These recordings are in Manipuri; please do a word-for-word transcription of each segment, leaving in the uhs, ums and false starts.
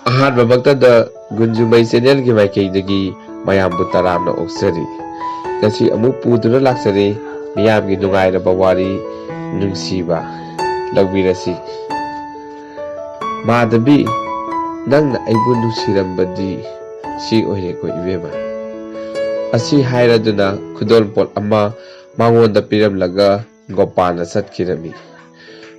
ꯑꯍꯥꯟꯕꯃꯛꯇꯗ ꯒꯨꯟꯖꯨꯃꯩ ꯆꯦꯅꯦꯜꯒꯤ ꯃꯥꯏꯀꯩꯗꯒꯤ ꯃꯌꯥꯝꯕꯨ ꯇꯔꯥꯝꯅ ꯑꯣꯛꯆꯔꯤ꯫ ꯉꯁꯤ ꯑꯃꯨꯛ ꯄꯨꯗꯨꯅ ꯂꯥꯛꯆꯔꯤ ꯃꯤꯌꯥꯝꯒꯤ ꯅꯨꯡꯉꯥꯏꯔꯕ ꯋꯥꯔꯤ ꯅꯨꯡꯁꯤꯕ꯫ ꯂꯧꯕꯤꯔꯁꯤ꯫ ꯃꯥꯙꯕꯤ, ꯅꯪꯅ ꯑꯩꯕꯨ ꯅꯨꯡꯁꯤꯔꯝꯕꯗꯤ ꯁꯤ ꯑꯣꯏꯔꯦꯀꯣ ꯏꯕꯦꯝꯃ꯫ ꯑꯁꯤ ꯍꯥꯏꯔꯗꯨꯅ ꯈꯨꯗꯣꯜꯄꯣꯠ ꯑꯃ ꯃꯉꯣꯟꯗ ꯄꯤꯔꯝꯂꯒ ꯒꯣꯄꯥꯜꯅ ꯆꯠꯈꯤꯔꯝꯃꯤ꯫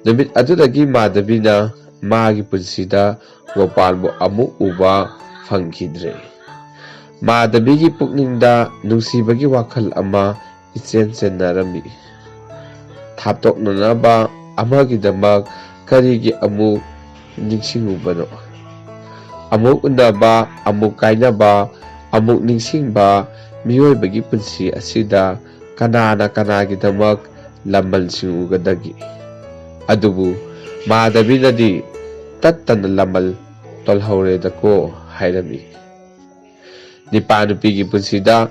ꯅꯨꯃꯤꯠ ꯑꯗꯨꯗꯒꯤ ꯃꯥꯙꯕꯤꯅ ꯃꯥꯒꯤ ꯄꯨꯟꯁꯤꯗ ꯒꯣꯄꯥꯜꯕꯨ ꯑꯃꯨꯛ ꯎꯕ ꯐꯪꯈꯤꯗ꯭ꯔꯦ꯫ ꯃꯥꯙꯕꯤꯒꯤ ꯄꯨꯛꯅꯤꯡꯗ ꯅꯨꯡꯁꯤꯕꯒꯤ ꯋꯥꯈꯜ ꯑꯃ ꯏꯆꯦꯟ ꯆꯦꯟꯅꯔꯝꯃꯤ꯫ ꯊꯥꯞꯇꯣꯛꯅꯅꯕ ꯑꯃꯒꯤꯗꯃꯛ ꯀꯔꯤꯒꯤ ꯑꯃꯨꯛ ꯅꯤꯡꯁꯤꯡꯉꯨꯕꯅꯣ? ꯑꯃꯨꯛ ꯎꯅꯕ, ꯑꯃꯨꯛ ꯀꯥꯏꯅꯕ, ꯑꯃꯨꯛ ꯅꯤꯡꯁꯤꯡꯕ, ꯃꯤꯑꯣꯏꯕꯒꯤ ꯄꯨꯟꯁꯤ ꯑꯁꯤꯗ ꯀꯅꯥꯅ ꯀꯅꯥꯒꯤꯗꯃꯛ ꯂꯃꯟ ꯁꯤꯡꯉꯨꯒꯗꯒꯦ? ꯑꯗꯨꯕꯨ ꯃꯥꯙꯕꯤꯅꯗꯤ ꯇꯠꯇꯅ ꯂꯃꯟ ꯇꯣꯜꯍꯧꯔꯦꯗꯀꯣ ꯍꯥꯏꯔꯝꯃꯤ꯫ ꯅꯤꯄꯥ ꯅꯨꯄꯤꯒꯤ ꯄꯨꯟꯁꯤꯗ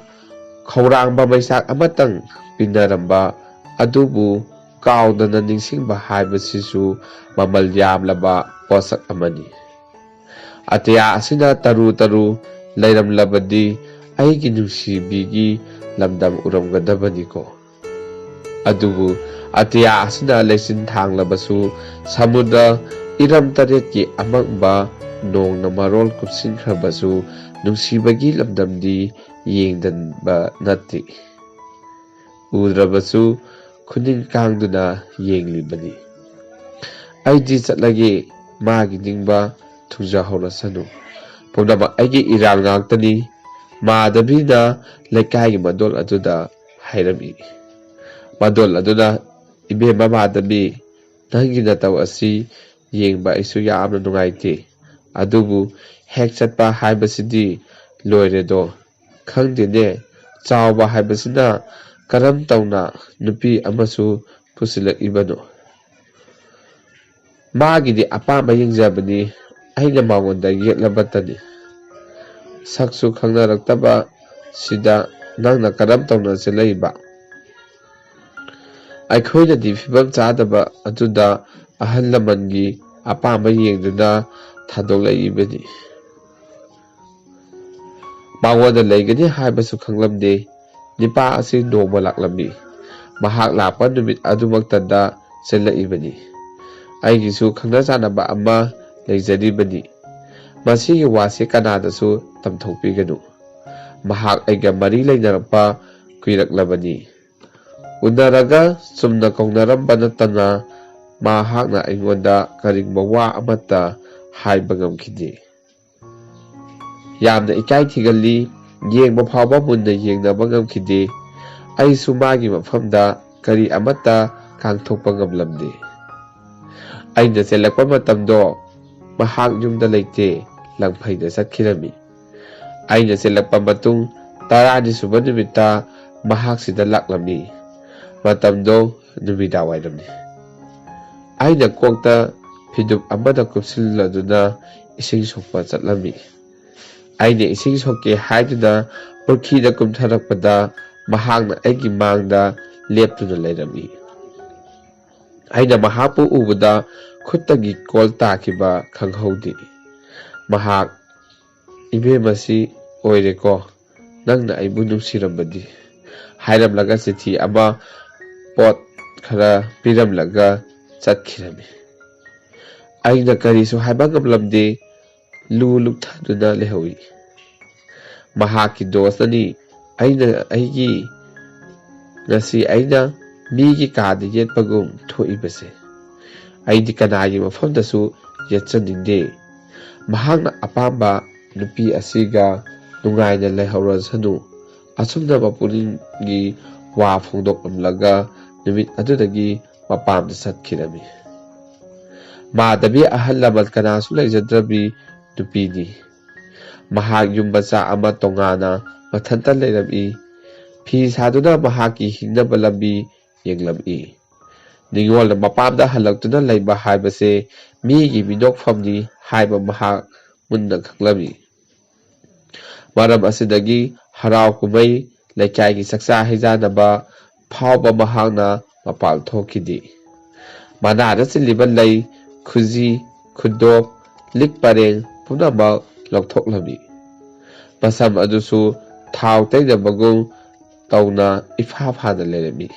ꯈꯧꯔꯥꯡꯕ ꯃꯩꯁꯥꯛ ꯑꯃꯇꯪ ꯄꯤꯅꯔꯝꯕ ꯑꯗꯨꯕꯨ ꯀꯥꯎꯗꯅ ꯅꯤꯡꯁꯤꯡꯕ ꯍꯥꯏꯕꯁꯤꯁꯨ ꯃꯃꯜ ꯌꯥꯝꯂꯕ ꯄꯣꯠꯁꯛ ꯑꯃꯅꯤ꯫ ꯑꯇꯤꯌꯥ ꯑꯁꯤꯅ ꯇꯔꯨ ꯇꯔꯨ ꯂꯩꯔꯝꯂꯕꯗꯤ ꯑꯩꯒꯤ ꯅꯨꯡꯁꯤꯕꯤꯒꯤ ꯂꯝꯗꯝ ꯎꯔꯝꯒꯗꯕꯅꯤꯀꯣ꯫ ꯑꯗꯨꯕꯨ ꯑꯇꯤꯌꯥ ꯑꯁꯤꯅ ꯂꯩꯆꯤꯟ ꯊꯥꯡꯂꯕꯁꯨ, ꯁꯃꯨꯗ꯭ꯔ ꯏꯔꯝ ꯇꯔꯦꯠꯀꯤ ꯑꯃꯪꯕ ꯅꯣꯡꯅ ꯃꯔꯣꯜ ꯀꯨꯞꯁꯤꯟꯈ꯭ꯔꯕꯁꯨ, ꯅꯨꯡꯁꯤꯕꯒꯤ ꯂꯝꯗꯝꯗꯤ ꯌꯦꯡꯗꯟꯕ ꯅꯠꯇꯦ꯫ ꯎꯗ꯭ꯔꯕꯁꯨ ꯈꯨꯅꯤꯡ ꯀꯥꯡꯗꯨꯅ ꯌꯦꯡꯂꯤꯕꯅꯤ꯫ ꯑꯩꯗꯤ ꯆꯠꯂꯒꯦ, ꯃꯥꯒꯤ ꯅꯤꯡꯕ ꯊꯨꯡꯖꯍꯧꯔꯁꯅꯨ꯫ ꯄꯨꯝꯅꯃꯛ ꯑꯩꯒꯤ ꯏꯔꯥꯜ ꯉꯥꯛꯇꯅꯤ꯫ ꯃꯥꯙꯕꯤꯅ ꯂꯩꯀꯥꯏꯒꯤ ꯃꯗꯣꯜ ꯑꯗꯨꯗ ꯍꯥꯏꯔꯝꯃꯤ꯫ ꯃꯗꯣꯜ ꯑꯗꯨꯅ, "ꯏꯕꯦꯝꯃ ꯃꯥꯙꯕꯤ, ꯅꯪꯒꯤ ꯅꯇꯧ ꯑꯁꯤ ꯌꯦꯡꯕ ꯑꯩꯁꯨ ꯌꯥꯝꯅ ꯅꯨꯡꯉꯥꯏꯇꯦ꯫ ꯑꯗꯨꯕꯨ ꯍꯦꯛ ꯆꯠꯄ ꯍꯥꯏꯕꯁꯤꯗꯤ ꯂꯣꯏꯔꯦꯗꯣ꯫ ꯈꯪꯗꯦꯅꯦ, ꯆꯥꯎꯕ ꯍꯥꯏꯕꯁꯤꯅ ꯀꯔꯝ ꯇꯧꯅ ꯅꯨꯄꯤ ꯑꯃꯁꯨ ꯄꯨꯁꯤꯜꯂꯛꯏꯕꯅꯣ? ꯃꯥꯒꯤꯗꯤ ꯑꯄꯥꯝꯕ ꯌꯦꯡꯖꯕꯅꯤ, ꯑꯩꯅ ꯃꯉꯣꯟꯗ ꯌꯦꯠꯂꯕꯇꯅꯤ꯫ ꯁꯛꯁꯨ ꯈꯪꯅꯔꯛꯇꯕ ꯁꯤꯗ ꯅꯪꯅ ꯀꯔꯝ ꯇꯧꯅ ꯆꯦꯜꯂꯛꯏꯕ?" ꯑꯩꯈꯣꯏꯅꯗꯤ ꯐꯤꯕꯝ ꯆꯥꯗꯕ ꯑꯗꯨꯗ ꯑꯍꯜ ꯂꯃꯟꯒꯤ ꯑꯄꯥꯝꯕ ꯌꯦꯡꯗꯨꯅ ꯊꯥꯗꯣꯛꯂꯛꯏꯕꯅꯤ꯫ ꯃꯉꯣꯟꯗ ꯂꯩꯒꯅꯤ ꯍꯥꯏꯕꯁꯨ ꯈꯪꯂꯝꯗꯦ꯫ ꯅꯤꯄꯥ ꯑꯁꯤ ꯅꯣꯡꯃ ꯂꯥꯛꯂꯝꯃꯤ꯫ ꯃꯍꯥꯛ ꯂꯥꯛꯄ ꯅꯨꯃꯤꯠ ꯑꯗꯨꯃꯛꯇꯗ ꯆꯦꯜꯂꯛꯏꯕꯅꯤ꯫ ꯑꯩꯒꯤꯁꯨ ꯈꯪꯅ ꯆꯥꯟꯅꯕ ꯑꯃ ꯂꯩꯖꯔꯤꯕꯅꯤ꯫ ꯃꯁꯤꯒꯤ ꯋꯥꯁꯤ ꯀꯅꯥꯗꯁꯨ ꯇꯝꯊꯣꯛꯄꯤꯒꯅꯨ꯫ ꯃꯍꯥꯛ ꯑꯩꯒ ꯃꯔꯤ ꯂꯩꯅꯔꯛꯄ ꯀꯨꯏꯔꯛꯂꯕꯅꯤ꯫ ꯎꯅꯔꯒ ꯆꯨꯝꯅ ꯀꯧꯅꯔꯝꯕ ꯅꯠꯇꯅ ꯃꯍꯥꯛꯅ ꯑꯩꯉꯣꯟꯗ ꯀꯔꯤꯒꯨꯝꯕ ꯋꯥ ꯑꯃꯠꯇ ꯍꯥꯏꯕ ꯉꯝꯈꯤꯗꯦ꯫ ꯌꯥꯝꯅ ꯏꯀꯥꯏ ꯊꯤꯒꯜꯂꯤ꯫ ꯌꯦꯡꯕ ꯐꯥꯎꯕ ꯃꯨꯟꯅ ꯌꯦꯡꯅꯕ ꯉꯝꯈꯤꯗꯦ꯫ ꯑꯩꯁꯨ ꯃꯥꯒꯤ ꯃꯐꯝꯗ ꯀꯔꯤ ꯑꯃꯠꯇ ꯀꯥꯡꯊꯣꯛꯄ ꯉꯝꯂꯝꯗꯦ꯫ ꯑꯩꯅ ꯆꯦꯜꯂꯛꯄ ꯃꯇꯝꯗꯣ ꯃꯍꯥꯛ ꯌꯨꯝꯗ ꯂꯩꯇꯦ, ꯂꯪꯐꯩꯗ ꯆꯠꯈꯤꯔꯝꯃꯤ꯫ ꯑꯩꯅ ꯆꯦꯜꯂꯛꯄ ꯃꯇꯨꯡ ꯇꯔꯥꯅꯤ ꯁꯨꯕ ꯅꯨꯃꯤꯠꯇ ꯃꯍꯥꯛꯁꯤꯗ ꯂꯥꯛꯂꯝꯃꯤ꯫ ꯃꯇꯝꯗꯣ ꯅꯨꯃꯤꯗꯥꯡ ꯋꯥꯏꯔꯝꯅꯤ꯫ ꯑꯩꯅ ꯀꯣꯛꯇ ꯐꯤꯗꯨꯞ ꯑꯃꯗ ꯀꯨꯞꯁꯤꯜꯂꯗꯨꯅ ꯏꯁꯤꯡ ꯁꯣꯛꯄ ꯆꯠꯂꯝꯃꯤ꯫ ꯑꯩꯅ ꯏꯁꯤꯡ ꯁꯣꯛꯀꯦ ꯍꯥꯏꯗꯨꯅ ꯄꯨꯈ꯭ꯔꯤꯗ ꯀꯨꯝꯊꯔꯛꯄꯗ ꯃꯍꯥꯛꯅ ꯑꯩꯒꯤ ꯃꯥꯡꯗ ꯂꯦꯞꯇꯨꯅ ꯂꯩꯔꯝꯃꯤ꯫ ꯑꯩꯅ ꯃꯍꯥꯛꯄꯨ ꯎꯕꯗ ꯈꯨꯠꯇꯒꯤ ꯀꯣꯜ ꯇꯥꯈꯤꯕ ꯈꯪꯍꯧꯗꯦ꯫ ꯃꯍꯥꯛ, "ꯏꯕꯦꯝꯃꯁꯤ ꯑꯣꯏꯔꯦꯀꯣ, ꯅꯪꯅ ꯑꯩꯕꯨ ꯅꯨꯡꯁꯤꯔꯝꯕꯗꯤ?" ꯍꯥꯏꯔꯝꯂꯒ ꯆꯤꯊꯤ ꯑꯃ ꯄꯣꯠ ꯈꯔ ꯄꯤꯔꯝꯂꯒ ꯆꯠꯈꯤꯔꯝꯃꯤ꯫ ꯑꯩꯅ ꯀꯔꯤꯁꯨ ꯍꯥꯏꯕ ꯉꯝꯂꯝꯗꯦ꯫ ꯂꯨ ꯂꯨꯞꯊꯗꯨꯅ ꯂꯩꯍꯧꯏ꯫ ꯃꯍꯥꯛꯀꯤ ꯗꯣꯁꯅꯅꯤ ꯑꯩꯅ ꯑꯩꯒꯤ ꯉꯁꯤ ꯑꯩꯅ ꯃꯤꯒꯤ ꯀꯥꯗ ꯌꯦꯠꯄꯒꯨꯝ ꯊꯣꯛꯏꯕꯁꯦ꯫ ꯑꯩꯗꯤ ꯀꯅꯥꯒꯤ ꯃꯐꯝꯗꯁꯨ ꯌꯦꯠꯆꯅꯤꯡꯗꯦ꯫ ꯃꯍꯥꯛꯅ ꯑꯄꯥꯝꯕ ꯅꯨꯄꯤ ꯑꯁꯤꯒ ꯅꯨꯡꯉꯥꯏꯅ ꯂꯩꯍꯧꯔꯁꯅꯨ꯫ ꯑꯁꯨꯝꯅ ꯃꯄꯨꯛꯅꯤꯡꯒꯤ ꯋꯥ ꯐꯣꯡꯗꯣꯛꯂꯝꯂꯒ ꯅꯨꯃꯤꯠ ꯑꯗꯨꯗꯒꯤ ꯃꯄꯥꯝꯗ ꯆꯠꯈꯤꯔꯝꯃꯤ꯫ ꯃꯥꯙꯕꯤ ꯑꯍꯜ ꯂꯃꯟ ꯀꯅꯥꯁꯨ ꯂꯩꯖꯗ꯭ꯔꯕꯤ ꯅꯨꯄꯤꯅꯤ꯫ ꯃꯍꯥꯛ ꯌꯨꯝ ꯃꯆꯥ ꯑꯃ ꯇꯣꯉꯥꯟꯅ ꯃꯊꯟꯇ ꯂꯩꯔꯝꯃꯤ꯫ ꯐꯤ ꯁꯥꯗꯨꯅ ꯃꯍꯥꯛꯀꯤ ꯍꯤꯡꯅꯕ ꯂꯝꯕꯤ ꯌꯦꯡꯂꯝꯃꯤ꯫ ꯅꯤꯉꯣꯜꯅ ꯃꯄꯥꯝꯗ ꯍꯜꯂꯛꯇꯨꯅ ꯂꯩꯕ ꯍꯥꯏꯕꯁꯦ ꯃꯤꯒꯤ ꯃꯤꯅꯣꯛꯐꯝꯅꯤ ꯍꯥꯏꯕ ꯃꯍꯥꯛ ꯃꯨꯟꯅ ꯈꯪꯂꯝꯃꯤ꯫ ꯃꯔꯝ ꯑꯁꯤꯗꯒꯤ ꯍꯔꯥꯎ ꯀꯨꯝꯍꯩ, ꯂꯩꯀꯥꯏꯒꯤ ꯆꯥꯛꯆꯥ ꯍꯩꯖꯥꯟꯅꯕ ꯐꯥꯎꯕ ꯃꯍꯥꯛꯅ ꯃꯄꯥꯜ ꯊꯣꯛꯈꯤꯗꯦ꯫ ꯃꯅꯥꯗ ꯆꯤꯜꯂꯤꯕ ꯂꯩ, ꯈꯨꯖꯤ, ꯈꯨꯗꯣꯞ, ꯂꯤꯛ ꯄꯔꯦꯡ ꯄꯨꯝꯅꯃꯛ ꯂꯧꯊꯣꯛꯂꯝꯃꯤ꯫ ꯃꯁꯝ ꯑꯗꯨꯁꯨ ꯊꯥꯎ ꯇꯩꯅꯕꯒꯨꯝ ꯇꯧꯅ ꯏꯐꯥ ꯐꯥꯅ ꯂꯩꯔꯝꯃꯤ꯫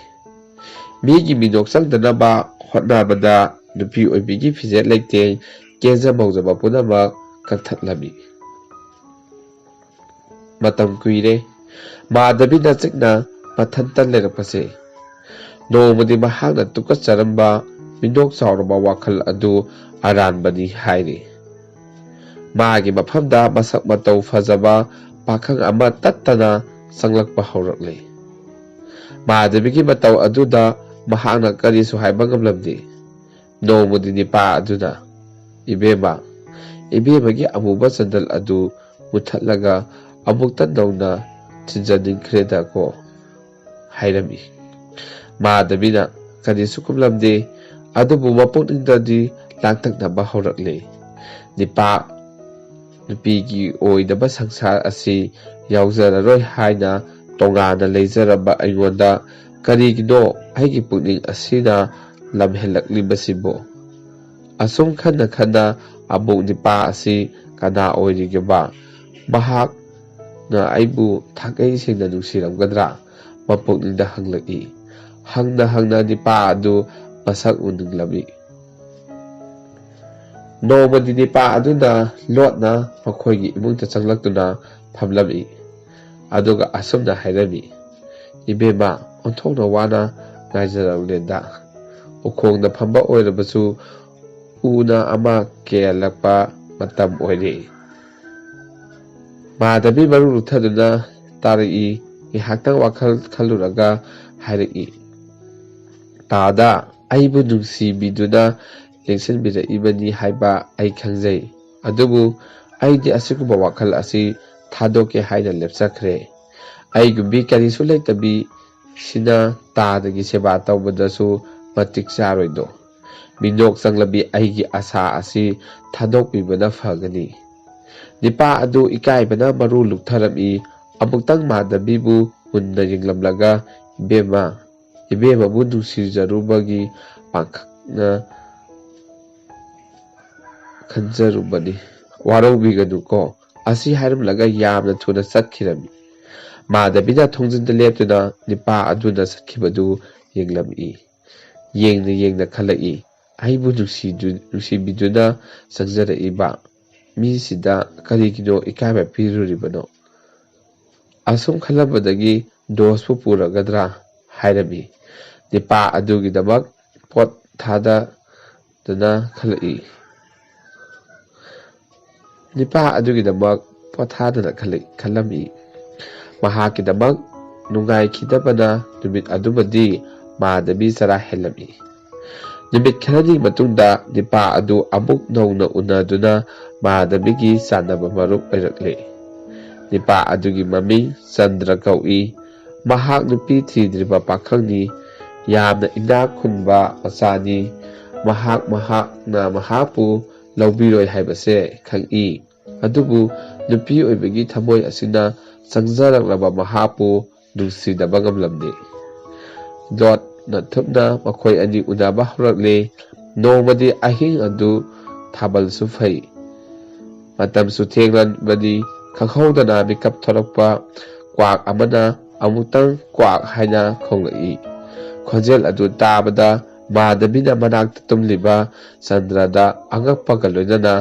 ꯃꯤꯒꯤ ꯃꯤꯅꯣꯛ ꯆꯪꯗꯅꯕ ꯍꯣꯠꯅꯕꯗ ꯅꯨꯄꯤ ꯑꯣꯏꯕꯤꯒꯤ ꯐꯤꯖꯦꯠ ꯂꯩꯇꯦꯡ, ꯀꯦꯟꯖ ꯃꯧꯖꯕ ꯄꯨꯝꯅꯃꯛ ꯀꯛꯊꯠꯂꯝꯃꯤ꯫ ꯃꯇꯝ ꯀꯨꯏꯔꯦ ꯃꯥꯙꯕꯤꯅ ꯆꯤꯛꯅ ꯃꯊꯟꯇ ꯂꯩꯔꯛꯄꯁꯦ꯫ ꯅꯣꯡꯃꯗꯤ ꯃꯍꯥꯛꯅ ꯇꯨꯀꯠꯆꯔꯝꯕ ꯃꯤꯅꯣꯛ ꯆꯥꯎꯔꯕ ꯋꯥꯈꯜ ꯑꯗꯨ ꯑꯔꯥꯟꯕꯅꯤ ꯍꯥꯏꯔꯤ꯫ ꯃꯥꯒꯤ ꯃꯐꯝꯗ ꯃꯁꯛ ꯃꯇꯧ ꯐꯖꯕ ꯄꯥꯈꯪ ꯑꯃ ꯇꯠꯇꯅ ꯆꯪꯂꯛꯄ ꯍꯧꯔꯛꯂꯦ꯫ ꯃꯥꯙꯕꯤꯒꯤ ꯃꯇꯧ ꯑꯗꯨꯗ ꯃꯍꯥꯛꯅ ꯀꯔꯤꯁꯨ ꯍꯥꯏꯕ ꯉꯝꯂꯝꯗꯦ꯫ ꯅꯣꯡꯃꯗꯤ ꯅꯤꯄꯥ ꯑꯗꯨꯅ, "ꯏꯕꯦꯝꯃ, ꯏꯕꯦꯝꯃꯒꯤ ꯑꯃꯨꯕ ꯆꯟꯗꯜ ꯑꯗꯨ ꯃꯨꯊꯠꯂꯒ ꯑꯃꯨꯛꯇ ꯅꯧꯅ ꯊꯤꯟꯖꯅꯤꯡꯈ꯭ꯔꯦꯗꯀꯣ" ꯍꯥꯏꯔꯝꯃꯤ꯫ ꯃꯥꯙꯕꯤꯅ ꯀꯔꯤꯁꯨ ꯈꯨꯝꯂꯝꯗꯦ, ꯑꯗꯨꯕꯨ ꯃꯄꯨꯛꯅꯤꯡꯗꯗꯤ ꯂꯥꯡꯇꯛꯅꯕ ꯍꯧꯔꯛꯂꯦ꯫ ꯅꯤꯄꯥ, ꯅꯨꯄꯤꯒꯤ ꯑꯣꯏꯗꯕ ꯁꯪꯁꯥꯔ ꯑꯁꯤ ꯌꯥꯎꯖꯔꯔꯣꯏ ꯍꯥꯏꯅ ꯇꯣꯉꯥꯟꯅ ꯂꯩꯖꯔꯕ ꯑꯩꯉꯣꯟꯗ ꯀꯔꯤꯒꯤꯅꯣ ꯑꯩꯒꯤ ꯄꯨꯛꯅꯤꯡ ꯑꯁꯤꯅ ꯂꯝꯍꯦꯜꯂꯛꯂꯤꯕꯁꯤꯕꯨ? ꯑꯁꯨꯝ ꯈꯟꯅ ꯈꯟꯅ ꯑꯕꯣꯛ ꯅꯤꯄꯥ ꯑꯁꯤ ꯀꯅꯥ ꯑꯣꯏꯔꯤꯒꯦꯕ? ꯃꯍꯥꯛꯅ ꯑꯩꯕꯨ ꯊꯥꯡꯒꯩ ꯁꯦꯡꯅ ꯅꯨꯡꯁꯤꯔꯝꯒꯗ꯭ꯔꯥ? ꯃꯄꯨꯛꯅꯤꯡꯗ ꯍꯪꯂꯛꯏ꯫ ꯍꯪꯅ ꯍꯪꯅ ꯅꯤꯄꯥ ꯑꯗꯨ ꯃꯁꯛ ꯎꯅꯤꯡꯂꯝꯃꯤ꯫ ꯅꯣꯡꯃꯗꯤ ꯅꯤꯄꯥ ꯑꯗꯨꯅ ꯂꯣꯠꯅ ꯃꯈꯣꯏꯒꯤ ꯏꯃꯨꯡꯗ ꯆꯪꯂꯛꯇꯨꯅ ꯐꯝꯂꯝꯃꯤ꯫ ꯑꯗꯨꯒ ꯑꯁꯨꯝꯅ ꯍꯥꯏꯔꯝꯃꯤ, "ꯏꯕꯦꯝꯃ, ꯑꯣꯟꯊꯣꯛꯅ ꯋꯥꯅ ꯉꯥꯏꯖꯔꯛꯂꯦꯗ꯫ ꯎꯈꯣꯡꯗ ꯐꯝꯕ ꯑꯣꯏꯔꯕꯁꯨ ꯎꯅ ꯑꯃ ꯀꯦꯜꯂꯛꯄ ꯃꯇꯝ ꯑꯣꯏꯔꯦ"꯫ ꯃꯥꯙꯕꯤ ꯃꯔꯨ ꯂꯨꯛꯊꯗꯨꯅ ꯇꯥꯔꯛꯏ꯫ ꯉꯥꯏꯍꯥꯛꯇꯪ ꯋꯥꯈꯜ ꯈꯜꯂꯨꯔꯒ ꯍꯥꯏꯔꯛꯏ, "ꯇꯥꯗ, ꯑꯩꯕꯨ ꯅꯨꯡꯁꯤꯕꯤꯗꯨꯅ ꯂꯦꯡꯁꯤꯟꯕꯤꯔꯛꯏꯕꯅꯤ ꯍꯥꯏꯕ ꯑꯩ ꯈꯪꯖꯩ꯫ ꯑꯗꯨꯕꯨ ꯑꯩꯗꯤ ꯑꯁꯤꯒꯨꯝꯕ ꯋꯥꯈꯜ ꯑꯁꯤ ꯊꯥꯗꯣꯛꯀꯦ ꯍꯥꯏꯅ ꯂꯦꯞꯆꯈ꯭ꯔꯦ꯫ ꯑꯩꯒꯨꯝꯕꯤ ꯀꯔꯤꯁꯨ ꯂꯩꯇꯕꯤ ꯁꯤꯅ ꯇꯥꯗꯒꯤ ꯁꯦꯕꯥ ꯇꯧꯕꯗꯁꯨ ꯃꯇꯤꯛ ꯆꯥꯔꯣꯏꯗꯣ꯫ ꯃꯤꯅꯣꯛ ꯆꯪꯂꯕꯤ ꯑꯩꯒꯤ ꯑꯁꯥ ꯑꯁꯤ ꯊꯥꯗꯣꯛꯄꯤꯕꯅ ꯐꯒꯅꯤ"꯫ ꯅꯤꯄꯥ ꯑꯗꯨ ꯏꯀꯥꯏꯕꯅ ꯃꯔꯨ ꯂꯨꯛꯊꯔꯝꯃꯤ꯫ ꯑꯃꯨꯛꯇꯪ ꯃꯥꯙꯕꯤꯕꯨ ꯃꯨꯟꯅ ꯌꯦꯡꯂꯝꯂꯒ, "ꯏꯕꯦꯝꯃ, ꯏꯕꯦꯝꯃꯕꯨ ꯅꯨꯡꯁꯤꯖꯔꯨꯕꯒꯤ ꯄꯥꯡꯈꯛꯅ ꯈꯟꯖꯔꯨꯕꯅꯤ꯫ ꯋꯥꯔꯧꯕꯤꯒꯅꯨꯀꯣ꯫ ꯑꯁꯤ ꯍꯥꯏꯔꯝꯂꯒ ꯌꯥꯝꯅ ꯊꯨꯅ ꯆꯠꯈꯤꯔꯝꯃꯤ꯫ ꯃꯥꯙꯕꯤꯅ ꯊꯣꯡꯖꯤꯟꯗ ꯂꯦꯞꯇꯨꯅ ꯅꯤꯄꯥ ꯑꯗꯨꯅ ꯆꯠꯈꯤꯕꯗꯨ ꯌꯦꯡꯂꯝꯃꯤ꯫ ꯌꯦꯡꯅ ꯌꯦꯡꯅ ꯈꯜꯂꯛꯏ, "ꯑꯩꯕꯨ ꯅꯨꯡꯁꯤꯗꯨ-, ꯅꯨꯡꯁꯤꯕꯤꯗꯨꯅ ꯆꯪꯖꯔꯛꯏꯕ ꯃꯤꯁꯤꯗ ꯀꯔꯤꯒꯤꯅꯣ ꯏꯀꯥꯏꯕ ꯄꯤꯔꯨꯔꯤꯕꯅꯣ? ꯑꯁꯨꯝ ꯈꯜꯂꯝꯕꯗꯒꯤ ꯗꯣꯁꯄꯨ ꯄꯨꯔꯒꯗ꯭ꯔꯥ?" ꯍꯥꯏꯔꯝꯃꯤ꯫ ꯅꯤꯄꯥ ꯑꯗꯨꯒꯤꯗꯃꯛ ꯄꯣꯠ ꯊꯥꯗꯗꯨꯅ ꯈꯜꯂꯛꯏ꯫ ꯅꯤꯄꯥ ꯑꯗꯨꯒꯤꯗꯃꯛ ꯄꯣꯊꯥꯗꯅ ꯈꯜꯂꯤ-, ꯈꯜꯂꯝꯃꯤ꯫ ꯃꯍꯥꯛꯀꯤꯗꯃꯛ ꯅꯨꯡꯉꯥꯏꯈꯤꯗꯕꯅ ꯅꯨꯃꯤꯠ ꯑꯗꯨꯃꯗꯤ ꯃꯥꯙꯕꯤ ꯆꯔꯥ ꯍꯦꯜꯂꯝꯃꯤ꯫ ꯅꯨꯃꯤꯠ ꯈꯔꯅꯤ ꯃꯇꯨꯡꯗ ꯅꯤꯄꯥ ꯑꯗꯨ ꯑꯃꯨꯛ ꯅꯧꯅ ꯎꯅꯗꯨꯅ ꯃꯥꯙꯕꯤꯒꯤ ꯆꯥꯟꯅꯕ ꯃꯔꯨꯞ ꯑꯣꯏꯔꯛꯂꯦ꯫ ꯅꯤꯄꯥ ꯑꯗꯨꯒꯤ ꯃꯃꯤꯡ ꯆꯟꯗ꯭ꯔ ꯀꯧꯏ꯫ ꯃꯍꯥꯛ ꯅꯨꯄꯤ ꯊꯤꯗ꯭ꯔꯤꯕ ꯄꯥꯈꯪꯅꯤ꯫ ꯌꯥꯝꯅ ꯏꯅꯥꯛ ꯈꯨꯟꯕ ꯃꯆꯥꯅꯤ꯫ ꯃꯍꯥꯛ, ꯃꯍꯥꯛꯅ ꯃꯍꯥꯛꯄꯨ ꯂꯧꯕꯤꯔꯣꯏ ꯍꯥꯏꯕꯁꯦ ꯈꯪꯏ꯫ ꯑꯗꯨꯕꯨ ꯅꯨꯄꯤ ꯑꯣꯏꯕꯒꯤ ꯊꯃꯣꯏ ꯑꯁꯤꯅ ꯆꯪꯖꯔꯛꯂꯕ ꯃꯍꯥꯛꯄꯨ ꯅꯨꯡꯁꯤꯗꯕ ꯉꯝꯂꯝꯗꯦ꯫ ꯂꯣꯠꯅ ꯊꯨꯞꯅ ꯃꯈꯣꯏ ꯑꯅꯤ ꯎꯅꯕ ꯍꯧꯔꯛꯂꯦ꯫ ꯅꯣꯡꯃꯗꯤ ꯑꯍꯤꯡ ꯑꯗꯨ ꯊꯥꯕꯜꯁꯨ ꯐꯩ꯫ ꯃꯇꯝꯁꯨ ꯊꯦꯡꯂꯕꯗꯤ ꯈꯪꯍꯧꯗꯅ ꯃꯤꯀꯞ ꯊꯣꯛꯂꯛꯄ ꯀ꯭ꯋꯥꯛ ꯑꯃꯅ ꯑꯃꯨꯛꯇꯪ ꯀ꯭ꯋꯥꯛ ꯍꯥꯏꯅ ꯈꯣꯡꯂꯛꯏ꯫ ꯈꯣꯟꯖꯦꯜ ꯑꯗꯨ ꯇꯥꯕꯗ ꯃꯥꯙꯕꯤꯅ ꯃꯅꯥꯛꯇ ꯇꯨꯝꯂꯤꯕ ꯆꯟꯗ꯭ꯔꯗ ꯑꯉꯛꯄꯒ ꯂꯣꯏꯅꯅ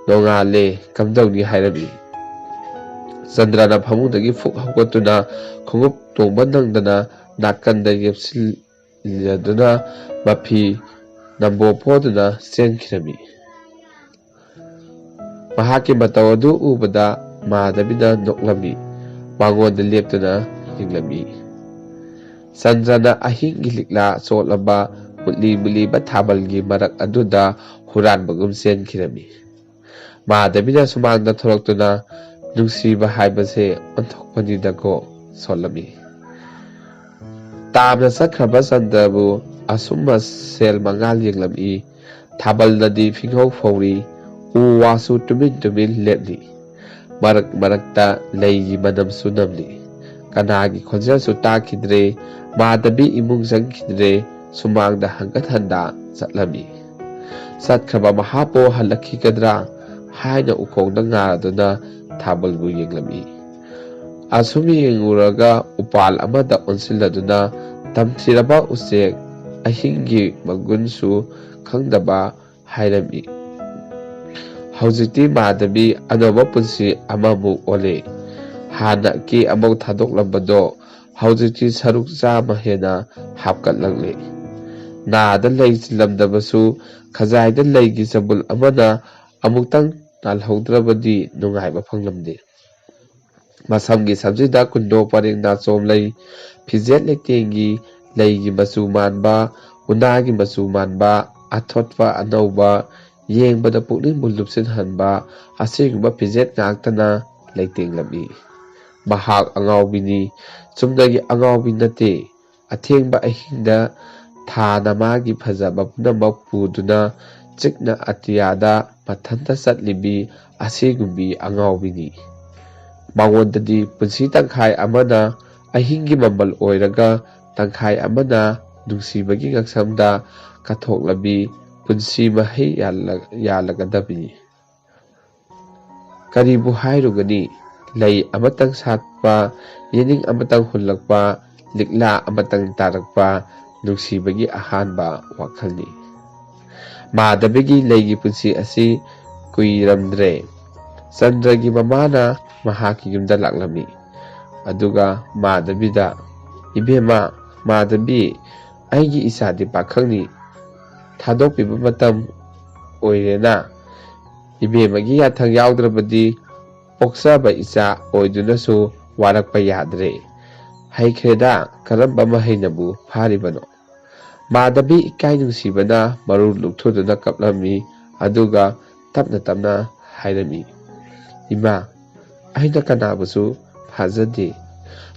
"ꯅꯣꯡꯉꯥꯜꯂꯦ, ꯀꯝꯗꯧꯅꯤ?" ꯍꯥꯏꯔꯝꯃꯤ꯫ ꯆꯟꯗ꯭ꯔꯅ ꯐꯃꯨꯡꯗꯒꯤ ꯐꯨꯛ ꯍꯧꯒꯠꯇꯨꯅ ꯈꯣꯡꯎꯞ ꯇꯣꯡꯕ ꯅꯪꯗꯅ ꯅꯥꯀꯟꯗ ꯌꯦꯞꯁꯤꯜꯂꯗꯨꯅ ꯃꯐꯤ ꯅꯝꯕꯣꯞ ꯄꯣꯗꯨꯅ ꯆꯦꯟꯈꯤꯔꯝꯃꯤ꯫ ꯃꯍꯥꯛꯀꯤ ꯃꯇꯧ ꯑꯗꯨ ꯎꯕꯗ ꯃꯥꯙꯕꯤꯅ ꯅꯣꯛꯂꯝꯃꯤ꯫ ꯃꯉꯣꯟꯗ ꯂꯦꯞꯇꯨꯅ ꯌꯦꯡꯂꯝꯃꯤ꯫ ꯆꯟꯗ꯭ꯔꯅ ꯑꯍꯤꯡꯒꯤ ꯂꯤꯛꯂꯥ ꯆꯣꯠꯂꯕ ꯃꯨꯠꯂꯤ ꯃꯨꯠꯂꯤꯕ ꯊꯥꯕꯜꯒꯤ ꯃꯔꯛ ꯑꯗꯨꯗ ꯍꯨꯔꯥꯟꯕꯒꯨꯝ ꯆꯦꯟꯈꯤꯔꯝꯃꯤ꯫ ꯃꯥꯙꯕꯤꯅ ꯁꯨꯃꯥꯡꯗ ꯊꯣꯛꯂꯛꯇꯨꯅ "ꯅꯨꯡꯁꯤꯕ ꯍꯥꯏꯕꯁꯦ ꯑꯣꯟꯊꯣꯛꯄꯅꯤꯗꯀꯣ" ꯁꯣꯜꯂꯝꯃꯤ꯫ ꯇꯥꯝꯅ ꯆꯠꯈ꯭ꯔꯕ ꯆꯟꯗ꯭ꯔꯕꯨ ꯑꯁꯨꯝ ꯃꯁꯦꯜ ꯃꯉꯥꯜ ꯌꯦꯡꯂꯝꯃꯤ꯫ ꯊꯥꯕꯜꯗꯗꯤ ꯐꯤꯉꯧ ꯐꯧꯔꯤ꯫ ꯎ ꯋꯥꯁꯨ ꯇꯨꯃꯤꯟ ꯇꯨꯃꯤꯟ ꯂꯦꯞꯂꯤ꯫ ꯃꯔꯛ ꯃꯔꯛꯇ ꯂꯩꯒꯤ ꯃꯅꯝꯁꯨ ꯅꯝꯂꯤ꯫ ꯀꯅꯥꯒꯤ ꯈꯣꯟꯖꯦꯜꯁꯨ ꯇꯥꯈꯤꯗ꯭ꯔꯦ꯫ ꯃꯥꯙꯕꯤ ꯏꯃꯨꯡ ꯆꯪꯈꯤꯗ꯭ꯔꯦ꯫ ꯁꯨꯃꯥꯡꯗ ꯍꯪꯒꯠ ꯍꯟꯗ ꯆꯠꯂꯝꯃꯤ꯫ ꯆꯠꯈ꯭ꯔꯕ ꯃꯍꯥꯛꯄꯨ ꯍꯜꯂꯛꯈꯤꯒꯗ꯭ꯔꯥ ꯍꯥꯏꯅ ꯎꯈꯣꯡꯗ ꯉꯥꯔꯗꯨꯅ ꯊꯥꯕꯜꯕꯨ ꯌꯦꯡꯂꯝꯃꯤ꯫ ꯑꯁꯨꯝ ꯌꯦꯡꯂꯨꯔꯒ ꯎꯄꯥꯜ ꯑꯃꯗ ꯑꯣꯟꯁꯤꯜꯂꯗꯨꯅ ꯇꯝꯊꯤꯔꯕ ꯎꯆꯦꯛ ꯑꯍꯤꯡꯒꯤ ꯃꯒꯨꯟꯁꯨ ꯈꯪꯗꯕ ꯍꯥꯏꯔꯝꯃꯤ꯫ ꯍꯧꯖꯤꯛꯇꯤ ꯃꯥꯙꯕꯤ ꯑꯅꯧꯕ ꯄꯨꯟꯁꯤ ꯑꯃꯃꯨꯛ ꯑꯣꯜꯂꯦ꯫ ꯍꯥꯟꯅꯒꯤ ꯑꯃꯨꯛ ꯊꯥꯗꯣꯛꯂꯝꯕꯗꯣ ꯍꯧꯖꯤꯛꯇꯤ ꯁꯔꯨꯛ ꯆꯥꯝꯃ ꯍꯦꯟꯅ ꯍꯥꯞꯀꯠꯂꯛꯂꯦ꯫ ꯅꯥꯗ ꯂꯩ ꯆꯤꯜꯂꯝꯗꯕꯁꯨ ꯈꯖꯥꯏꯗ ꯂꯩꯒꯤ ꯆꯕꯨꯜ ꯑꯃꯅ ꯑꯃꯨꯛꯇꯪ ꯅꯥꯜꯍꯧꯗ꯭ꯔꯕꯗꯤ ꯅꯨꯡꯉꯥꯏꯕ ꯐꯪꯂꯝꯗꯦ꯫ ꯃꯁꯝꯒꯤ ꯁꯝꯁꯤꯗ ꯀꯨꯟꯗꯣ ꯄꯔꯦꯡ ꯅꯥꯆꯣꯝ ꯂꯩ, ꯐꯤꯖꯦꯠ ꯂꯩꯇꯦꯡꯒꯤ ꯂꯩꯒꯤ ꯃꯆꯨ ꯃꯥꯟꯕ, ꯎꯅꯥꯒꯤ ꯃꯆꯨ ꯃꯥꯟꯕ, ꯑꯊꯣꯠꯄ ꯑꯅꯧꯕ, ꯌꯦꯡꯕꯗ ꯄꯨꯛꯅꯤꯡꯕꯨ ꯂꯨꯞꯁꯤꯟꯍꯟꯕ ꯑꯁꯤꯒꯨꯝꯕ ꯐꯤꯖꯦꯠ ꯉꯥꯛꯇꯅ ꯂꯩꯇꯦꯡꯂꯝꯃꯤ꯫ ꯃꯍꯥꯛ ꯑꯉꯥꯎꯕꯤꯅꯤ, ꯆꯨꯝꯅꯒꯤ ꯑꯉꯥꯎꯕꯤ ꯅꯠꯇꯦ꯫ ꯑꯊꯦꯡꯕ ꯑꯍꯤꯡꯗ ꯊꯥꯅ ꯃꯥꯒꯤ ꯐꯖꯕ ꯄꯨꯝꯅꯃꯛ ꯄꯨꯗꯨꯅ ꯆꯤꯛꯅ ꯑꯇꯤꯌꯥꯗ ꯃꯊꯟꯇ ꯆꯠꯂꯤꯕꯤ ꯑꯁꯤꯒꯨꯝꯕꯤ ꯑꯉꯥꯎꯕꯤꯅꯤ꯫ ꯃꯉꯣꯟꯗꯗꯤ ꯄꯨꯟꯁꯤ ꯇꯪꯈꯥꯏ ꯑꯃꯅ ꯑꯍꯤꯡꯒꯤ ꯃꯃꯜ ꯑꯣꯏꯔꯒ, ꯇꯪꯈꯥꯏ ꯑꯃꯅ ꯅꯨꯡꯁꯤꯕꯒꯤ ꯉꯛꯁꯝꯗ ꯀꯠꯊꯣꯛꯂꯕꯤ ꯄꯨꯟꯁꯤ ꯃꯍꯩ ꯌꯥꯜꯂ-, ꯌꯥꯜꯂꯒꯗꯕꯅꯤ꯫ ꯀꯔꯤꯕꯨ ꯍꯥꯏꯔꯨꯒꯅꯤ? ꯂꯩ ꯑꯃꯇꯪ ꯁꯥꯠꯄ, ꯌꯦꯅꯤꯡ ꯑꯃꯇꯪ ꯍꯨꯜꯂꯛꯄ, ꯂꯤꯛꯂꯥ ꯑꯃꯇꯪ ꯇꯥꯔꯛꯄ ꯅꯨꯡꯁꯤꯕꯒꯤ ꯑꯍꯥꯟꯕ ꯋꯥꯈꯜꯅꯤ꯫ ꯃꯥꯙꯕꯤꯒꯤ ꯂꯩꯒꯤ ꯄꯨꯟꯁꯤ ꯑꯁꯤ ꯀꯨꯏꯔꯝꯗ꯭ꯔꯦ꯫ ꯆꯟꯗ꯭ꯔꯒꯤ ꯃꯃꯥꯅ ꯃꯍꯥꯛꯀꯤ ꯌꯨꯝꯗ ꯂꯥꯛꯂꯝꯃꯤ꯫ ꯑꯗꯨꯒ ꯃꯥꯙꯕꯤꯗ, "ꯏꯕꯦꯝꯃ, ꯃꯥꯙꯕꯤ, ꯑꯩꯒꯤ ꯏꯆꯥꯗꯤ ꯄꯥꯈꯪꯅꯤ꯫ ꯊꯥꯗꯣꯛꯄꯤꯕ ꯃꯇꯝ ꯑꯣꯏꯔꯦꯅ꯫ ꯏꯕꯦꯝꯃꯒꯤ ꯌꯥꯊꯪ ꯌꯥꯎꯗ꯭ꯔꯕꯗꯤ ꯄꯣꯛꯆꯕ ꯏꯆꯥ ꯑꯣꯏꯗꯨꯅꯁꯨ ꯋꯥꯔꯛꯄ ꯌꯥꯗ꯭ꯔꯦ꯫ ꯍꯩꯈ꯭ꯔꯦꯗ, ꯀꯔꯝꯕ ꯃꯍꯩꯅꯕꯨ ꯐꯥꯔꯤꯕꯅꯣ?" ꯃꯥꯙꯕꯤ ꯏꯀꯥꯏ ꯅꯨꯡꯁꯤꯕꯅ ꯃꯔꯨ ꯂꯨꯞꯊꯣꯛꯇꯨꯅ ꯀꯞꯂꯝꯃꯤ꯫ ꯑꯗꯨꯒ ꯇꯞꯅ ꯇꯞꯅ ꯍꯥꯏꯔꯝꯃꯤ, "ꯏꯃꯥ, ꯑꯩꯅ ꯀꯅꯥꯕꯨꯁꯨ ꯐꯥꯖꯗꯦ꯫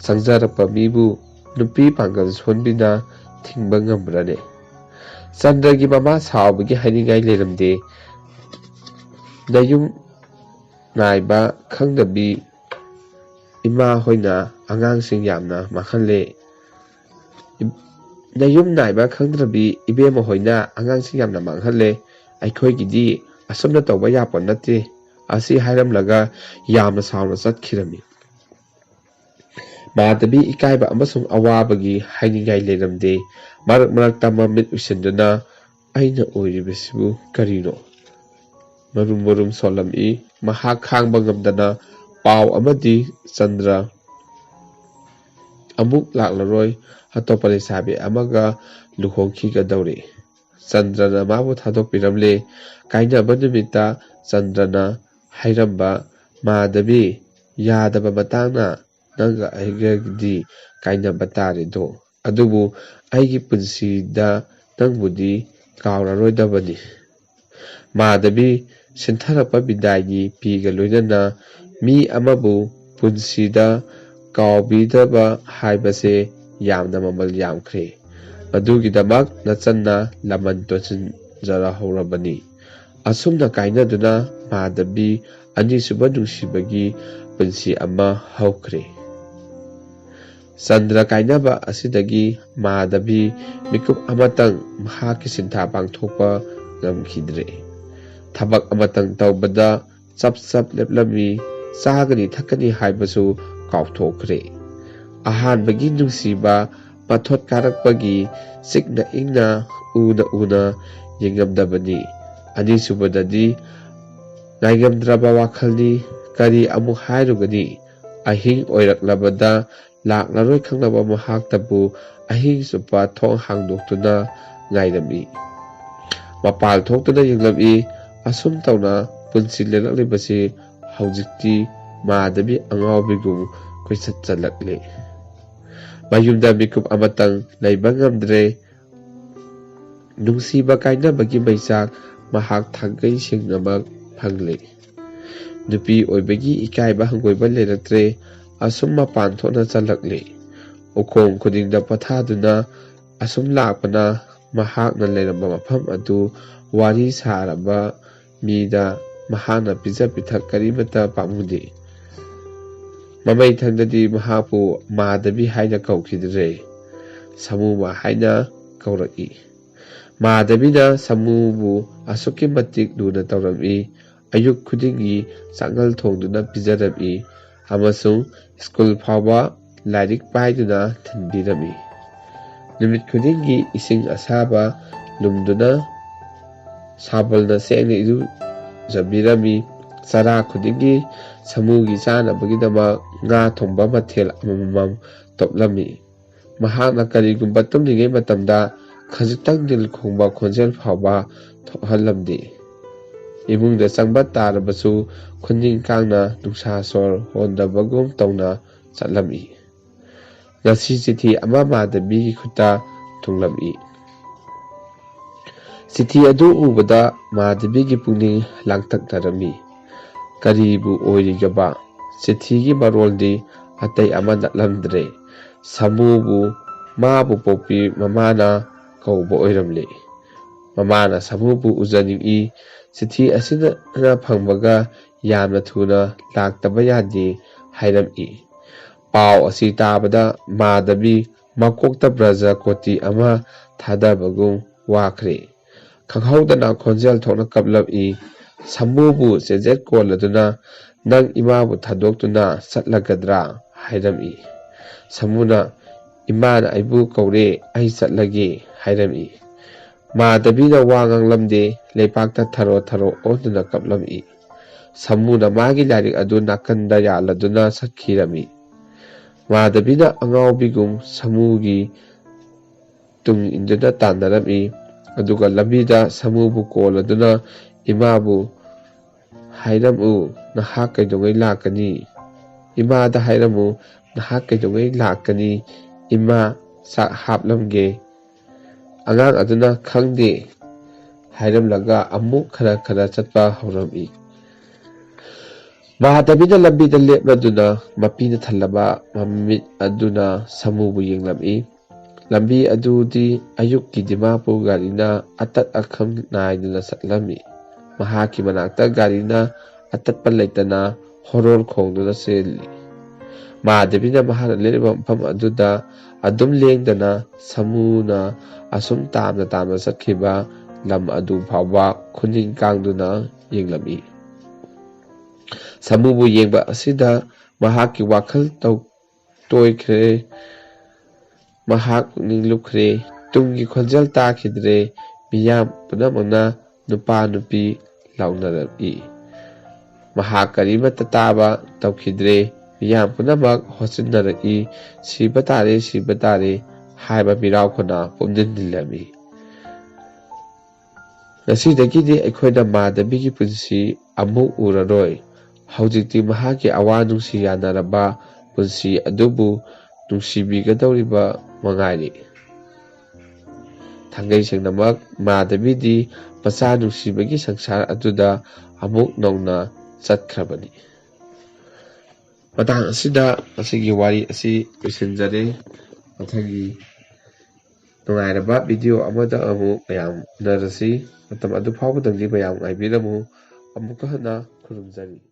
ꯆꯪꯖꯔꯛꯄ ꯃꯤꯕꯨ ꯅꯨꯄꯤ ꯄꯥꯡꯒꯜ ꯁꯣꯟꯕꯤꯅ ꯊꯤꯡꯕ ꯉꯝꯕ꯭ꯔꯅꯦ?" ꯆꯟꯗ꯭ꯔꯒꯤ ꯃꯃꯥ ꯁꯥꯎꯕꯒꯤ ꯍꯥꯏꯅꯤꯡꯉꯥꯏ ꯂꯩꯔꯝꯗꯦ꯫ ꯅꯌꯨꯝ ꯅꯥꯏꯕ ꯈꯪꯗꯕꯤ ꯏꯃꯥ ꯍꯣꯏꯅ ꯑꯉꯥꯡꯁꯤꯡ ꯌꯥꯝꯅ ꯃꯥꯡꯍꯜꯂꯦ꯫ ꯏ-, "ꯅꯌꯨꯝ ꯅꯥꯏꯕ ꯈꯪꯗ꯭ꯔꯕꯤ ꯏꯕꯦꯝꯃ ꯍꯣꯏꯅ ꯑꯉꯥꯡꯁꯤꯡ ꯌꯥꯝꯅ ꯃꯥꯡꯍꯜꯂꯦ꯫ ꯑꯩꯈꯣꯏꯒꯤꯗꯤ ꯑꯁꯨꯝꯅ ꯇꯧꯕ ꯌꯥꯄꯣꯠ ꯅꯠꯇꯦ", ꯑꯁꯤ ꯍꯥꯏꯔꯝꯂꯒ ꯌꯥꯝꯅ ꯁꯥꯎꯅ ꯆꯠꯈꯤꯔꯝꯃꯤ꯫ ꯃꯥꯙꯕꯤ ꯏꯀꯥꯏꯕ ꯑꯃꯁꯨꯡ ꯑꯋꯥꯕꯒꯤ ꯍꯥꯏꯅꯤꯡꯉꯥꯏ ꯂꯩꯔꯝꯗꯦ꯫ ꯃꯔꯛ ꯃꯔꯛꯇ ꯃꯃꯤꯠ ꯎꯏꯁꯤꯟꯗꯨꯅ, "ꯑꯩꯅ ꯑꯣꯏꯔꯤꯕꯁꯤꯕꯨ ꯀꯔꯤꯅꯣ?" ꯃꯔꯨꯝ ꯃꯔꯨꯝ ꯁꯣꯜꯂꯝꯃꯤ꯫ ꯃꯍꯥꯛ ꯈꯥꯡꯕ ꯉꯝꯗꯅ ꯄꯥꯎ ꯑꯃꯗꯤ ꯆꯟꯗ꯭ꯔ ꯑꯃꯨꯛ ꯂꯥꯛꯂꯔꯣꯏ, ꯑꯇꯣꯞꯄ ꯂꯩꯁꯥꯕꯤ ꯑꯃꯒ ꯂꯨꯍꯣꯡꯈꯤꯒꯗꯧꯔꯦ꯫ ꯆꯟꯗ꯭ꯔꯅ ꯃꯥꯕꯨ ꯊꯥꯗꯣꯛꯄꯤꯔꯝꯂꯦ꯫ ꯀꯥꯏꯅꯕ ꯅꯨꯃꯤꯠꯇ ꯆꯟꯗ꯭ꯔꯅ ꯍꯥꯏꯔꯝꯕ, "ꯃꯥꯙꯕꯤ, ꯌꯥꯗꯕ ꯃꯇꯥꯡꯅ ꯅꯪꯒ ꯑꯩꯒꯗꯤ ꯀꯥꯏꯅꯕ ꯇꯥꯔꯦꯗꯣ, ꯑꯗꯨꯕꯨ ꯑꯩꯒꯤ ꯄꯨꯟꯁꯤꯗ ꯅꯪꯕꯨꯗꯤ ꯀꯥꯎꯔꯔꯣꯏꯗꯕꯅꯤ"꯫ ꯃꯥꯙꯕꯤ ꯁꯤꯟꯊꯔꯛꯄ ꯕꯤꯗꯥꯏꯒꯤ ꯄꯤꯒ ꯂꯣꯏꯅꯅ ꯃꯤ ꯑꯃꯕꯨ ꯄꯨꯟꯁꯤꯗ ꯀꯥꯎꯕꯤꯗꯕ ꯍꯥꯏꯕꯁꯦ ꯌꯥꯝꯅ ꯃꯃꯜ ꯌꯥꯝꯈ꯭ꯔꯦ꯫ ꯑꯗꯨꯒꯤꯗꯃꯛ ꯅꯆꯟꯅ ꯂꯃꯟ ꯇꯣꯟꯁꯤꯟꯖꯔꯍꯧꯔꯕꯅꯤ꯫ ꯑꯁꯨꯝꯅ ꯀꯥꯏꯅꯗꯨꯅ ꯃꯥꯙꯕꯤ ꯑꯅꯤꯁꯨꯕ ꯅꯨꯡꯁꯤꯕꯒꯤ ꯄꯨꯟꯁꯤ ꯑꯃ ꯍꯧꯈ꯭ꯔꯦ꯫ ꯆꯟꯗ꯭ꯔ ꯀꯥꯏꯅꯕ ꯑꯁꯤꯗꯒꯤ ꯃꯥꯙꯕꯤ ꯃꯤꯀꯨꯞ ꯑꯃꯇꯪ ꯃꯍꯥꯛꯀꯤ ꯁꯤꯟꯊꯥ ꯄꯥꯡꯊꯣꯛꯄ ꯉꯝꯈꯤꯗ꯭ꯔꯦ꯫ ꯊꯕꯛ ꯑꯃꯇꯪ ꯇꯧꯕꯗ ꯆꯞ ꯆꯞ ꯂꯦꯞꯂꯝꯃꯤ꯫ ꯆꯥꯒꯅꯤ ꯊꯛꯀꯅꯤ ꯍꯥꯏꯕꯁꯨ ꯀꯥꯎꯊꯣꯛꯈ꯭ꯔꯦ꯫ ꯑꯍꯥꯟꯕꯒꯤ ꯅꯨꯡꯁꯤꯕ ꯃꯊꯣꯠ ꯀꯥꯔꯛꯄꯒꯤ ꯆꯤꯛꯅ ꯏꯪꯅ ꯎꯅ ꯎꯅ ꯌꯦꯡꯉꯝꯗꯕꯅꯤ꯫ ꯑꯅꯤꯁꯨꯕꯗꯗꯤ ꯉꯥꯏꯉꯝꯗ꯭ꯔꯕ ꯋꯥꯈꯜꯅꯤ꯫ ꯀꯔꯤ ꯑꯃꯨꯛ ꯍꯥꯏꯔꯨꯒꯅꯤ? ꯑꯍꯤꯡ ꯑꯣꯏꯔꯛꯂꯕꯗ ꯂꯥꯛꯂꯔꯣꯏ ꯈꯪꯂꯕ ꯃꯍꯥꯛꯇꯕꯨ ꯑꯍꯤꯡ ꯆꯨꯞꯄ ꯊꯣꯡ ꯍꯥꯡꯗꯣꯛꯇꯨꯅ ꯉꯥꯏꯔꯝꯃꯤ꯫ ꯃꯄꯥꯜ ꯊꯣꯛꯇꯨꯅ ꯌꯦꯡꯂꯝꯃꯤ꯫ ꯑꯁꯨꯝ ꯇꯧꯅ ꯄꯨꯟꯁꯤ ꯂꯦꯜꯂꯛꯂꯤꯕꯁꯤ ꯍꯧꯖꯤꯛꯇꯤ ꯃꯥꯙꯕꯤ ꯑꯉꯥꯎꯕꯤꯒꯨꯝ ꯀꯣꯏꯆꯠ ꯆꯠꯂꯛꯂꯦ꯫ ꯃꯌꯨꯝꯗ ꯃꯤꯀꯨꯞ ꯑꯃꯇꯪ ꯂꯩꯕ ꯉꯝꯗ꯭ꯔꯦ꯫ ꯅꯨꯡꯁꯤꯕ ꯀꯥꯏꯅꯕꯒꯤ ꯃꯩꯆꯥꯛ ꯃꯍꯥꯛ ꯊꯥꯡꯒꯩ ꯁꯦꯡꯅꯃꯛ ꯐꯪꯂꯦ꯫ ꯅꯨꯄꯤ ꯑꯣꯏꯕꯒꯤ ꯏꯀꯥꯏꯕ ꯍꯪꯒꯣꯏꯕ ꯂꯩꯔꯛꯇ꯭ꯔꯦ꯫ ꯑꯁꯨꯝ ꯃꯄꯥꯟ ꯊꯣꯛꯅ ꯆꯠꯂꯛꯂꯦ꯫ ꯎꯈꯣꯡ ꯈꯨꯗꯤꯡꯗ ꯄꯣꯊꯥꯗꯨꯅ ꯑꯁꯨꯝ ꯂꯥꯛꯄꯅ ꯃꯍꯥꯛꯅ ꯂꯩꯔꯝꯕ ꯃꯐꯝ ꯑꯗꯨ ꯋꯥꯔꯤ ꯁꯥꯔꯕ ꯃꯤꯗ ꯃꯍꯥꯛꯅ ꯄꯤꯖ ꯄꯤꯊꯛ ꯀꯔꯤꯃꯠꯇ ꯄꯥꯝꯃꯨꯗꯦ꯫ ꯃꯃꯩꯊꯪꯗꯗꯤ ꯃꯍꯥꯛꯄꯨ ꯃꯥꯙꯕꯤ ꯍꯥꯏꯅ ꯀꯧꯈꯤꯗ꯭ꯔꯦ꯫ ꯁꯥꯃꯨꯃ ꯍꯥꯏꯅ ꯀꯧꯔꯛꯏ꯫ ꯃꯥꯙꯕꯤꯅ ꯁꯥꯃꯨꯕꯨ ꯑꯁꯨꯛꯀꯤ ꯃꯇꯤꯛ ꯂꯨꯅ ꯇꯧꯔꯝꯃꯤ꯫ ꯑꯌꯨꯛ ꯈꯨꯗꯤꯡꯒꯤ ꯆꯥꯛꯉꯜ ꯊꯣꯡꯗꯨꯅ ꯄꯤꯖꯔꯝꯃꯤ ꯑꯃꯁꯨꯡ ꯁ꯭ꯀꯨꯜ ꯐꯥꯎꯕ ꯂꯥꯏꯔꯤꯛ ꯄꯥꯏꯗꯨꯅ ꯊꯤꯟꯕꯤꯔꯝꯃꯤ꯫ ꯅꯨꯃꯤꯠ ꯈꯨꯗꯤꯡꯒꯤ ꯏꯁꯤꯡ ꯑꯁꯥꯕ ꯂꯨꯝꯗꯨꯅ ꯁꯥꯕꯜꯅ ꯁꯦꯡꯅ ꯏꯔꯨꯖꯕꯤꯔꯝꯃꯤ꯫ ꯆꯔꯥ ꯈꯨꯗꯤꯡꯒꯤ ꯁꯥꯃꯨꯒꯤ ꯆꯥꯅꯕꯒꯤꯗꯃꯛ ꯉꯥ ꯊꯣꯡꯕ ꯃꯊꯦꯜ ꯑꯃꯃꯝ ꯇꯧꯂꯝꯃꯤ꯫ ꯃꯍꯥꯛꯅ ꯀꯔꯤꯒꯨꯝꯕ ꯇꯨꯝꯂꯤꯉꯩ ꯃꯇꯝꯗ ꯈꯖꯤꯛꯇꯪ ꯅꯤꯜ ꯈꯣꯡꯕ ꯈꯣꯟꯖꯦꯜ ꯐꯥꯎꯕ ꯊꯣꯛꯍꯜꯂꯝꯗꯦ꯫ ꯏꯃꯨꯡꯗ ꯆꯪꯕ ꯇꯥꯔꯕꯁꯨ ꯈꯨꯅꯤꯡ ꯀꯥꯡꯅ ꯅꯨꯡꯁꯥ ꯁꯣꯔ ꯍꯣꯟꯗꯕꯒꯨꯝ ꯇꯧꯅ ꯆꯠꯂꯝꯃꯤ꯫ ꯉꯁꯤ ꯆꯤꯊꯤ ꯑꯃ ꯃꯥꯙꯕꯤꯒꯤ ꯈꯨꯠꯇ ꯊꯨꯡꯂꯝꯃꯤ꯫ ꯆꯤꯊꯤ ꯑꯗꯨ ꯎꯕꯗ ꯃꯥꯙꯕꯤꯒꯤ ꯄꯨꯛꯅꯤꯡ ꯂꯥꯡꯇꯛꯅꯔꯝꯃꯤ꯫ ꯀꯔꯤꯕꯨ ꯑꯣꯏꯔꯤꯒꯕ? ꯆꯤꯊꯤꯒꯤ ꯃꯔꯣꯜꯗꯤ ꯑꯇꯩ ꯑꯃ ꯅꯠꯂꯝꯗ꯭ꯔꯦ꯫ ꯁꯥꯃꯨꯕꯨ ꯃꯥꯕꯨ ꯄꯣꯛꯄꯤ ꯃꯃꯥꯅ ꯀꯧꯕ ꯑꯣꯏꯔꯝꯂꯦ꯫ ꯃꯃꯥꯅ ꯁꯥꯃꯨꯕꯨ ꯎꯖꯅꯤꯡꯏ꯫ ꯆꯤꯊꯤ ꯑꯁꯤꯅ ꯐꯪꯕꯒ ꯌꯥꯝꯅ ꯊꯨꯅ ꯂꯥꯛꯇꯕ ꯌꯥꯗꯦ ꯍꯥꯏꯔꯝꯏ꯫ ꯄꯥꯎ ꯑꯁꯤ ꯇꯥꯕꯗ ꯃꯥꯙꯕꯤ ꯃꯀꯣꯛꯇ ꯕ꯭ꯔꯖ ꯀꯣꯇꯤ ꯑꯃ ꯊꯥꯗꯕꯒꯨꯝ ꯋꯥꯈ꯭ꯔꯦ꯫ ꯈꯪꯍꯧꯗꯅ ꯈꯣꯟꯖꯦꯜ ꯊꯣꯛꯅ ꯀꯞꯂꯛꯏ꯫ ꯁꯥꯃꯨꯕꯨ ꯆꯦꯖꯦꯠ ꯀꯣꯜꯂꯗꯨꯅ, "ꯅꯪ ꯏꯃꯥꯕꯨ ꯊꯥꯗꯣꯛꯇꯨꯅ ꯆꯠꯂꯒꯗ꯭ꯔꯥ?" ꯍꯥꯏꯔꯝꯏ꯫ ꯁꯥꯃꯨꯅ, "ꯏꯃꯥꯅ ꯑꯩꯕꯨ ꯀꯧꯔꯦ, ꯑꯩ ꯆꯠꯂꯒꯦ" ꯍꯥꯏꯔꯝꯏ꯫ ꯃꯥꯙꯕꯤꯅ ꯋꯥ ꯉꯥꯡꯂꯝꯗꯦ, ꯂꯩꯄꯥꯛꯇ ꯊꯔꯣ ꯊꯔꯣ ꯑꯣꯟꯗꯨꯅ ꯀꯞꯂꯝꯏ꯫ ꯁꯥꯃꯨꯅ ꯃꯥꯒꯤ ꯂꯥꯏꯔꯤꯛ ꯑꯗꯨ ꯅꯥꯀꯟꯗ ꯌꯥꯜꯂꯗꯨꯅ ꯆꯠꯈꯤꯔꯝꯃꯤ꯫ ꯃꯥꯙꯕꯤꯅ ꯑꯉꯥꯎꯕꯤꯒꯨꯝ ꯁꯥꯃꯨꯒꯤ ꯇꯨꯡ ꯏꯟꯗꯨꯅ ꯇꯥꯟꯅꯔꯝꯃꯤ꯫ ꯑꯗꯨꯒ ꯂꯝꯕꯤꯗ ꯁꯥꯃꯨꯕꯨ ꯀꯣꯜꯂꯗꯨꯅ, "ꯏꯃꯥꯕꯨ ꯍꯥꯏꯔꯝꯃꯨ, ꯅꯍꯥꯛ ꯀꯩꯗꯧꯉꯩ ꯂꯥꯛꯀꯅꯤ? ꯏꯃꯥꯗ ꯍꯥꯏꯔꯝꯃꯨ, ꯅꯍꯥꯛ ꯀꯩꯗꯧꯉꯩ ꯂꯥꯛꯀꯅꯤ? ꯏꯃꯥ, ꯆꯥꯛ ꯍꯥꯞꯂꯝꯒꯦ"꯫ ꯑꯉꯥꯡ ꯑꯗꯨꯅ "ꯈꯪꯗꯦ" ꯍꯥꯏꯔꯝꯂꯒ ꯑꯃꯨꯛ ꯈꯔ ꯈꯔ ꯆꯠꯄ ꯍꯧꯔꯝꯃꯤ꯫ ꯃꯥꯙꯕꯤꯅ ꯂꯝꯕꯤꯗ ꯂꯦꯞꯂꯗꯨꯅ ꯃꯄꯤꯅ ꯊꯜꯂꯕ ꯃꯃꯤꯠ ꯑꯗꯨꯅ ꯁꯥꯃꯨꯕꯨ ꯌꯦꯡꯂꯝꯃꯤ꯫ ꯂꯝꯕꯤ ꯑꯗꯨꯗꯤ ꯑꯌꯨꯛꯀꯤ ꯗꯤꯃꯥꯄꯨꯔ ꯒꯥꯔꯤꯅ ꯑꯇꯠ ꯑꯈꯝ ꯅꯥꯏꯗꯅ ꯆꯠꯂꯝꯃꯤ꯫ ꯃꯍꯥꯛꯀꯤ ꯃꯅꯥꯛꯇ ꯒꯥꯔꯤꯅ ꯑꯇꯠꯄ ꯂꯩꯇꯅ ꯍꯣꯔꯣꯔ ꯈꯣꯡꯗꯨꯅ ꯆꯦꯜꯂꯤ꯫ ꯃꯥꯙꯕꯤꯅ ꯃꯍꯥꯛꯅ ꯂꯦꯞꯂꯤꯕ ꯃꯐꯝ ꯑꯗꯨꯗ ꯑꯗꯨꯝ ꯂꯦꯡꯗꯅ ꯁꯥꯃꯨꯅ ꯑꯁꯨꯝ ꯇꯥꯝꯅ ꯇꯥꯝꯅ ꯆꯠꯈꯤꯕ ꯂꯝ ꯑꯗꯨ ꯐꯥꯎꯕ ꯈꯨꯅꯤꯡ ꯀꯥꯡꯗꯨꯅ ꯌꯦꯡꯂꯝꯃꯤ꯫ ꯁꯥꯃꯨꯕꯨ ꯌꯦꯡꯕ ꯑꯁꯤꯗ ꯃꯍꯥꯛꯀꯤ ꯋꯥꯈꯜ ꯇꯧ-, ꯇꯣꯏꯈ꯭ꯔꯦ꯫ ꯃꯍꯥꯛ ꯄꯨꯛꯅꯤꯡ ꯂꯨꯞꯈ꯭ꯔꯦ꯫ ꯇꯨꯡꯒꯤ ꯈꯣꯟꯖꯦꯜ ꯇꯥꯈꯤꯗ꯭ꯔꯦ꯫ ꯃꯤꯌꯥꯝ ꯄꯨꯝꯅꯃꯛꯅ ꯅꯨꯄꯥ ꯅꯨꯄꯤ ꯂꯥꯎꯅꯔꯛꯏ꯫ ꯃꯍꯥꯛ ꯀꯔꯤꯃꯠꯇ ꯇꯥꯕ ꯇꯧꯈꯤꯗ꯭ꯔꯦ꯫ ꯃꯤꯌꯥꯝ ꯄꯨꯝꯅꯃꯛ ꯍꯣꯠꯆꯤꯟꯅꯔꯛꯏ꯫ "ꯁꯤꯕ ꯇꯥꯔꯦ, ꯁꯤꯕ ꯇꯥꯔꯦ" ꯍꯥꯏꯕ ꯃꯤꯔꯥꯎ ꯈꯣꯟꯅ ꯄꯨꯝꯅꯤꯜ ꯅꯤꯜꯂꯝꯃꯤ꯫ ꯉꯁꯤꯗꯒꯤꯗꯤ ꯑꯩꯈꯣꯏꯅ ꯃꯥꯙꯕꯤꯒꯤ ꯄꯨꯟꯁꯤ ꯑꯃꯨꯛ ꯎꯔꯔꯣꯏ꯫ ꯍꯧꯖꯤꯛꯇꯤ ꯃꯍꯥꯛꯀꯤ ꯑꯋꯥ ꯅꯨꯡꯁꯤ ꯌꯥꯅꯔꯕ ꯄꯨꯟꯁꯤ ꯑꯗꯨꯕꯨ ꯅꯨꯡꯁꯤꯕꯤꯒꯗꯧꯔꯤꯕ ꯃꯉꯥꯏꯔꯦ꯫ ꯊꯥꯡꯒꯩ ꯁꯦꯡꯅꯃꯛ ꯃꯥꯙꯕꯤꯗꯤ ꯃꯆꯥ ꯅꯨꯡꯁꯤꯕꯒꯤ ꯁꯪꯁꯥꯔ ꯑꯗꯨꯗ ꯑꯃꯨꯛ ꯅꯧꯅ ꯆꯠꯈ꯭ꯔꯕꯅꯤ꯫ ꯃꯇꯥꯡ ꯑꯁꯤꯗ ꯉꯁꯤꯒꯤ ꯋꯥꯔꯤ ꯑꯁꯤ ꯂꯣꯏꯁꯤꯟꯖꯔꯦ꯫ ꯃꯊꯪꯒꯤ ꯅꯨꯡꯉꯥꯏꯔꯕ ꯚꯤꯗꯤꯑꯣ ꯑꯃꯗ ꯑꯃꯨꯛ ꯃꯌꯥꯝ ꯎꯅꯔꯁꯤ꯫ ꯃꯇꯝ ꯑꯗꯨ ꯐꯥꯎꯕꯗꯪꯗꯤ ꯃꯌꯥꯝ ꯉꯥꯏꯕꯤꯔꯝꯃꯨ꯫ ꯑꯃꯨꯛꯀ ꯍꯟꯅ ꯈꯨꯔꯨꯝꯖꯔꯤ꯫